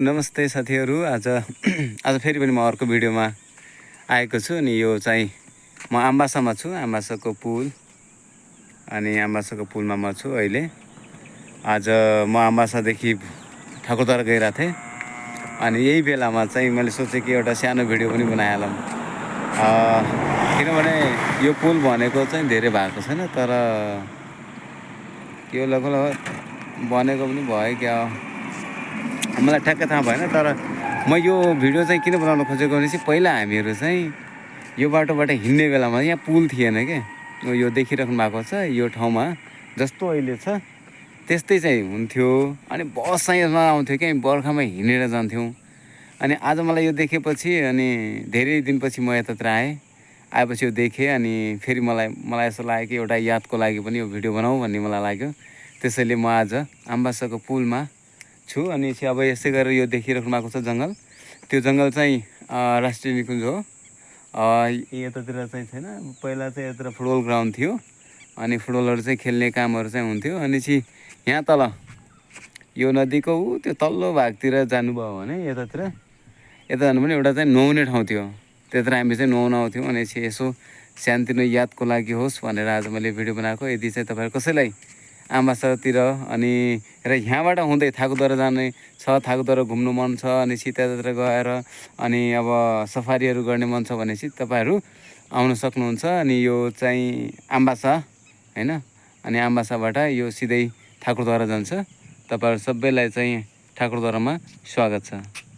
नमस्ते साथीहरू। आज फेरि पनि म अर्को भिडियोमा आएको छु। अनि यो चाहिँ म आम्बासामा छु, आम्बासाको पुल। अनि आम्बासाको पुलमा म छु अहिले। आज म आम्बासादेखि ठाकुरद्वारा गइरहेको थिएँ। अनि यही बेलामा चाहिँ मैले सोचेँ कि एउटा सानो भिडियो पनि बनाइहालौँ, किनभने यो पुल भनेको चाहिँ धेरै भएको छैन, तर यो लगभग बनेको पनि भयो क्या, मलाई ठ्याक्कै थाहा भएन। तर म यो भिडियो चाहिँ किन बनाउन खोजेको भने चाहिँ पहिला हामीहरू चाहिँ यो बाटोबाट हिँड्ने बेलामा यहाँ पुल थिएन क्या। यो देखिराख्नु भएको छ, यो ठाउँमा जस्तो अहिले छ त्यस्तै चाहिँ हुन्थ्यो। अनि बस चाहिँ नआउँथ्यो क्या, बर्खामा हिँडेर जान्थ्यौँ। अनि आज मलाई यो देखेपछि, अनि धेरै दिनपछि म यतातिर आएपछि यो देखेँ। अनि फेरि मलाई यस्तो लाग्यो कि एउटा यादको लागि पनि यो भिडियो बनाऊँ भन्ने मलाई लाग्यो। त्यसैले म आज आम्बासाको पुलमा छु। अनि चाहिँ अब यसै गरेर यो देखिराख्नु भएको छ जङ्गल, त्यो जङ्गल चाहिँ राष्ट्रिय निकुञ्ज हो। यतातिर चाहिँ छैन। पहिला चाहिँ यतातिर फुटबल ग्राउन्ड थियो, अनि फुटबलहरू चाहिँ खेल्ने कामहरू चाहिँ हुन्थ्यो। अनि चाहिँ यहाँ तल यो नदीको त्यो तल्लो भागतिर जानुभयो भने यता जानु पनि एउटा चाहिँ नुहाउने ठाउँ थियो। त्यतिर हामी चाहिँ नुहाउन आउँथ्यौँ। अनि चाहिँ यसो सानोतिनो यादको लागि होस् भनेर आज मैले भिडियो बनाएको। यदि चाहिँ तपाईँहरू कसैलाई आम्बासातिर अनि र यहाँबाट हुँदै थाकुद्वारा जाने छ, थाकुद्वारा घुम्नु मन छ, अनि त्यतातिर गएर अनि अब सफारीहरू गर्ने मन छ भने चाहिँ तपाईँहरू आउन सक्नुहुन्छ। अनि यो चाहिँ आम्बासा हैन। अनि आम्बासाबाट यो सिधै ठाकुरद्वारा जान्छ। तपाईँहरू सबैलाई चाहिँ ठाकुरद्वारामा स्वागत छ।